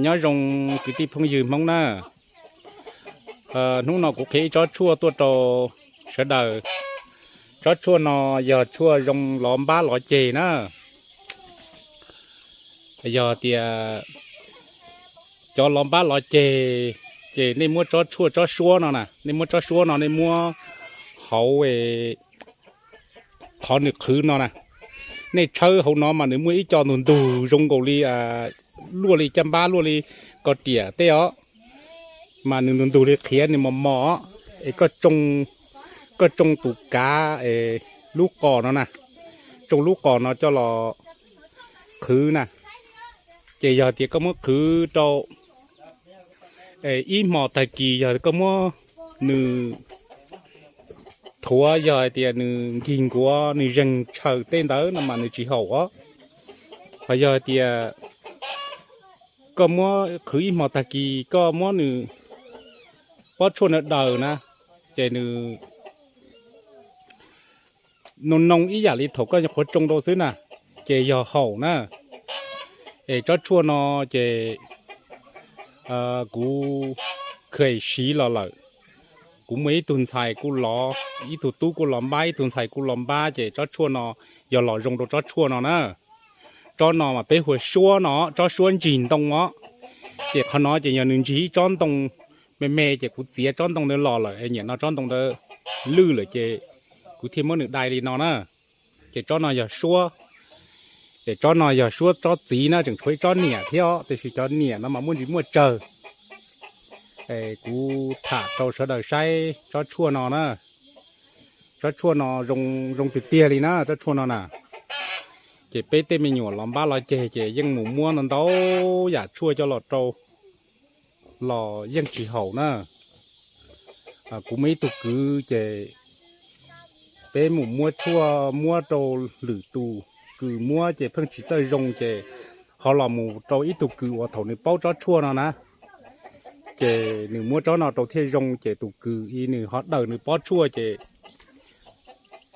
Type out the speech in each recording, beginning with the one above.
Nyob zoo kwv tij phooj ywg Hmoob na. Hnub no kuv qhia ib tsob tshuaj tuaj rau sawv daws. Tsob tshuaj no yog tshuaj zoo lov npab lov ceg na. Yog tias cov lov npab lov ceg, ces nej muab tsob tshuaj tsob suab no na, nej muab tsob suab no nej muab hauv qhov nws qhwv no na, nej tshawb hauv no mas nws muaj ib co ntug ntug zoo nkaus li, luaj li caj npab luaj li ko riam tej os, mas nws ntug ntug li qhiav nws mos mos, es koj tsoo tus kav lub qos no na, tsoo lub qos no coj los qhwv na. Ces yog tias koj muab qhwv rau ib hmos tag kis, yog koj muab nws thuav, yog hais tias nws nkig nkuav nws zeeg tshaws tej ntawd no mas nws tsis haum os. Ho yog hais tias koj muab qhwv ib hmos tag kis koj muab nws pob tshuaj no daws na, ces nws noo noo ib yam li thaum koj nyuam qhuav tsoo rau xwb na, ces yog haum na. Es tsob tshuaj no ces kuv kheev siv los lawm. Kuv muaj ib tug ntxhais kuj lov, ib tug tub kuj lov npab, ib tug ntxhais kuj lov npab, ces tsob tshuaj no yog los zoo rau tsob tshuaj no na. Tsob no mas peb hu ua suab no, tsob suab ntsig ntoo os. Ces qhov no ces yog nws ntsig ib tsob ntoo me me, ces kuv txiav tsob ntoo ntawd los lawm, nyiam no tsob ntoo ntawd lwj lawm ces kuv thiaj muab nws dai li no na. Ces tsob no yog suab, ces tsob no yog suab tsob txiv na, tseem tshuav ib tsob niam thiab os, tiam sis cov niam no mas muaj ntsis muaj tsawg. Kuv tham rau sawv daws saib tsob tshuaj no na. Tsob tshuaj no zoo tiag tiag li na, tsob tshuaj no na. Ces peb tej me nyuam los npab los ceg ces yeej mus muab ntau ntau yam tshuaj coj los rau los yeej tsis haum na. Kuv muaj ib tug kwv ces peb mus muab tshuaj muab rau lwm tus kws muab ces pheej tsis txawj zoo, ces ho los mus rau ib tug kws uas thaum nws paub tsob tshuaj no na, ces nws muab tsob no rau thiaj zoo, ces tus kws ib nws ho daws nws pob tshuaj ces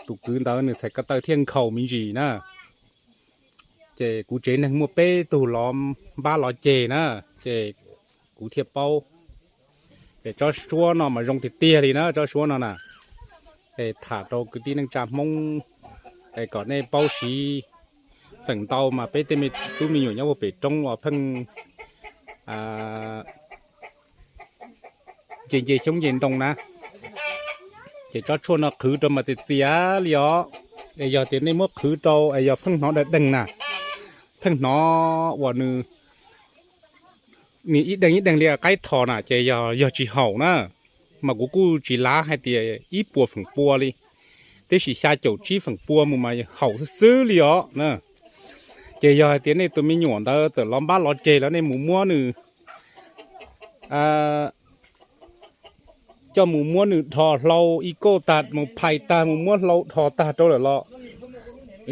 tus kwv ntawd nws txhais ko taw thiaj nkhaus me ntsis na. Ces kuv tsev neeg muaj peb tug lov npab lov ceg na, ces kuv thiaj paub. Es tsob suab no mas zoo tiag tiag li na, tsob suab no na. Es tham rau kwv tij neej tsa Hmoob, es kom nej paub siv. Feem ntau mas peb tej me tub me nyuam nyob puag pem roob uas pheej nce nce xyoob nce ntoo na, ces tsob tshuaj no qhwv rau mas txias txias li os. Es yog tias nej muab qhwv rau es yog pheej hnov deeg deeg na, pheej hnov uas nws, nws ib deeg ib deeg li qaib thos na, ces yog tsis haum na. Mas kuv kuj tsis lav hais tias ib puas feem pua li, tiam sis xya caum tsib feem pua mus mas haum xwb xwb li os na. Ces yog hais tias nej tus me nyuam ntawd txawm lov npab lov ceg los nej mus muab nws, coj mus muab nws dhos hlau ib kauj tag, mus phais tag, mus muab hlau dhos tag rau lawm los,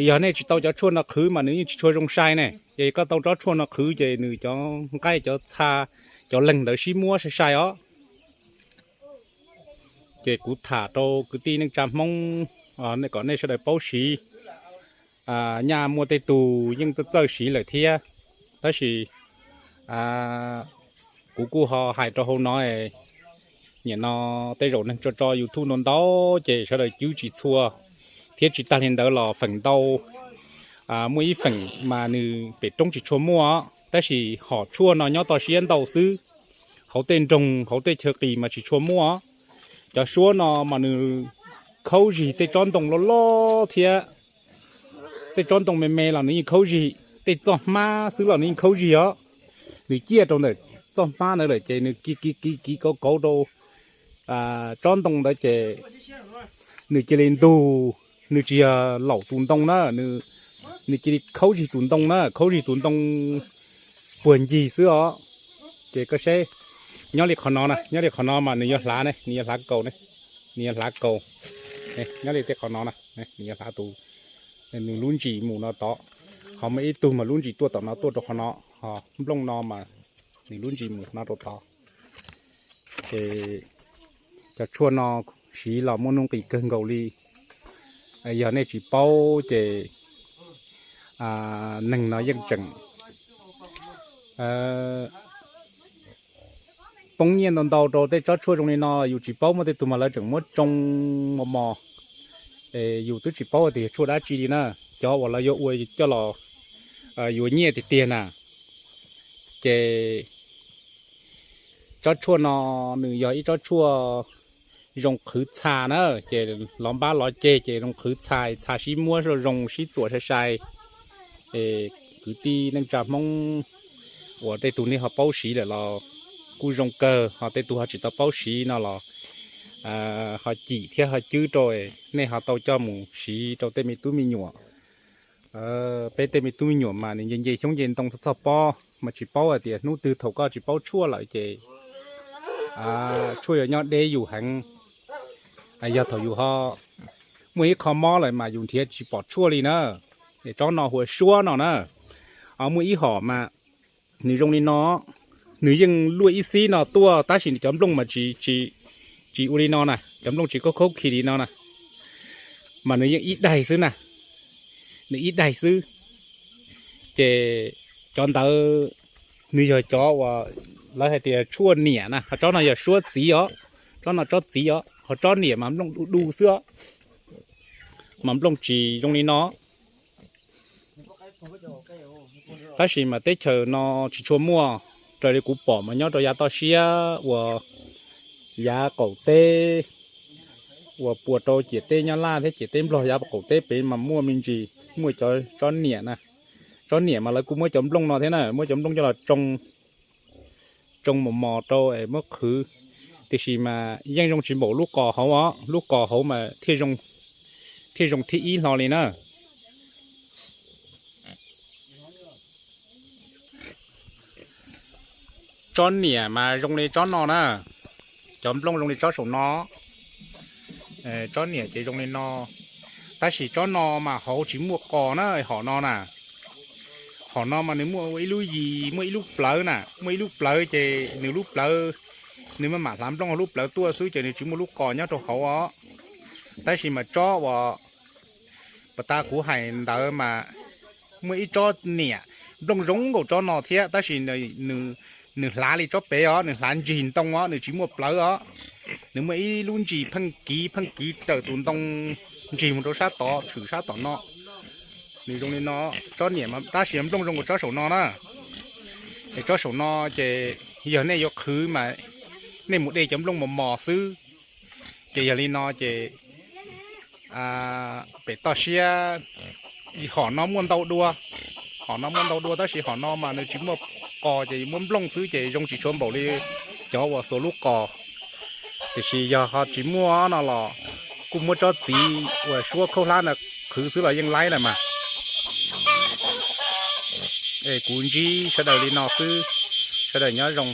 yog nej tsis tau cov tshuaj no qhwv mas nws yeej tsis tshua zoo sai ne. Ces koj tau tsob tshuaj no qhwv ces nws cov nqaij cov txha cov leeg ntawd sib muab sai sai os. Ces kuv tham rau kwv tij neej tsa Hmoob kom nej sawv daws paub siv. Nyaj muaj tej tug yeej txawj txawj siv lawm thiab, tab sis kuv kuj ho hais rau hauv no, nim no tej zaum neeg tso tso YouTube ntau ntau ces sawv daws cwb tsis txhua, thiab tsis tag li ntawd los feem ntau muaj ib feem mas nws pem roob tsis tshua muaj, tab sis hom tshuaj no nyob toj siab ntau xwb, hauv tej nroog hauv tej chaw qis mas tsis tshua muaj. Cov suab no mas nws khaub zig tej tsob ntoo loj loj thiab, tej tsob ntoo me me los nws yeej khaub zig, tej txoj hmab xwb los nws yeej khaub zig os. Nws ciaj rau ntawm txoj hmab ntawd lawm ces nws kiv kiv kiv kiv kauv kauv rau tsob ntoo ntawd ces nws cia li ntug, nws tsis yog laum tus ntoo na, nws cia li khaub zig tus ntoo na, khaub zig tus ntoo puag ncig xwb os. Ces koj saib, nyob li qhov no na, nyob li qhov no mas nws yuav hlav ne, nws yuav hlav kaus ne, nws yuav hlav kaus. Nyob li tej qhov no na, nws yuav hlav tus, nws lub ntsis mus no tod. Ho muaj ib tug mas lub ntsis tuaj tom no tuaj rau qhov no, ho nplooj no mas nws lub ntsis mus no rau tod. Ces cov tshuaj no siv los muaj nuj nqis kawg nkaus li. Yog nej tsis paub ces neeg no yeej tseem poob nyiaj ntau ntau rau tej tsob tshuaj zoo li no, yus tsis paub, muaj tej tug mas lawv tseem muab tsoo mos mos. Yus twb tsis paub tias yog tshuaj dab tsi li na, cov uas lawv yuav ua coj los yuav nyiaj tiag tiag na. Ces tsob tshuaj no nws yog ib tsob tshuaj zoo qhwv txha na, ces lov npab lov ceg ces zoo qhwv txha, txha sib muab zoo sib txuam sai sai. Kwv tij neej tsa Hmoob uas tej tug nej ho paub siv lawm los kuj zoo kawg, ho tej tug ho tsis tau paub siv no los ho cim thiab ho cwb rau, nej ho tau coj mus siv rau tej me tub me nyuam. Peb tej me tub me nyuam mas nws nce nce xyoob nce ntoo txog txog pob mas tsis paub hais tias hnub twg thaum koj tsis paub tshuaj lawm ces tshuaj yuav nyob deb yus heev. Yog thaum yus ho muaj ib qho mob lawm mas yus nrhiav tsis pom tshuaj li na. Es tsob no hu ua suab no na. Muaj ib hom mas nws zoo li no, nws yeej luaj ib xib no tuaj tab sis nws cov nplooj mas tsis, tsis ua li no na, cov nplooj tsis khaub khaub khi li no na, mas nws yeej ib daig xwb na, nws ib daig xwb. Ces cov ntawd nws yog cov uas lawv hais tias tshuaj niam na, ho tsob no yog suab txiv os, tsob no tsob txiv os, ho tsob niam mas nplooj du du xwb os, mas nplooj tsis zoo li no. Tab sis mas teb chaws no tsis tshua muaj, raws li kuv pom mas nyob rau yav toj siab uas yav qaum teb uas puas rau ciam teb Nyab Laj thiab ciam teb Nplog, yav qaum teb pem mas muaj me ntsis, muaj cov tsob niam na. Tsob niam mas lawv kuj muab cov nplooj no thiab na, muab cov nplooj coj los tsoo, tsoo mos mos rau es muab qhwv, tiam sis mas yeej zoo tsis npaum lub qos hauv os, lub qos hauv mas thiaj zoo thib ib hlo li na. Tsob niam mas zoo li tsob no na, cov nplooj zoo li tsob saum no. Tsob niam ces zoo li no, tab sis tsob no mas hauv tsis muaj qos na, hom no na. Hom no mas nws muaj ua ib lub yis, muaj ib lub plawv na, muaj ib lub plawv ces nws lub plawv, nws maj mam hlav nplooj hauv lub plawv tuaj xwb ces nws tsis muaj lub qos nyob rau hauv os. Tab sis mas tsob uas pas tas kuv hais ntawd mas muaj ib tsob niam nplooj zoo nkaus tsob no thiab, tab sis nws hlav li tsob pem os, nws hlav ntsig ntoo os, nws tsis muaj plawv os. Nws muaj ib lub ntsis pheej kiv pheej kiv raws tus ntoo ntsig mus rau sab tod, tshwm sab tom no. Nws zoo li no, tsob niam tab sis nplooj zoo nkaus tsob saum no na. Es tsob saum no ces yog nej yuav qhwv mas nej mus de cov nplooj mos mos xwb. Ces yog li no ces pem toj siab hom no muaj ntau dua, hom no muaj ntau dua tab sis hom no mas nws tsis muaj qos ces muaj nplooj xwb ces zoo tsis tshua npaum li cov uas xuas lub qos. Tiam sis yog ho tsis muaj no los kuj muab tsob txiv uas suab khaub hlab no qhwv xwb los yeej laib na mas. Es kuv ntsib sawv daws li no xwb, sawv daws nyob zoo.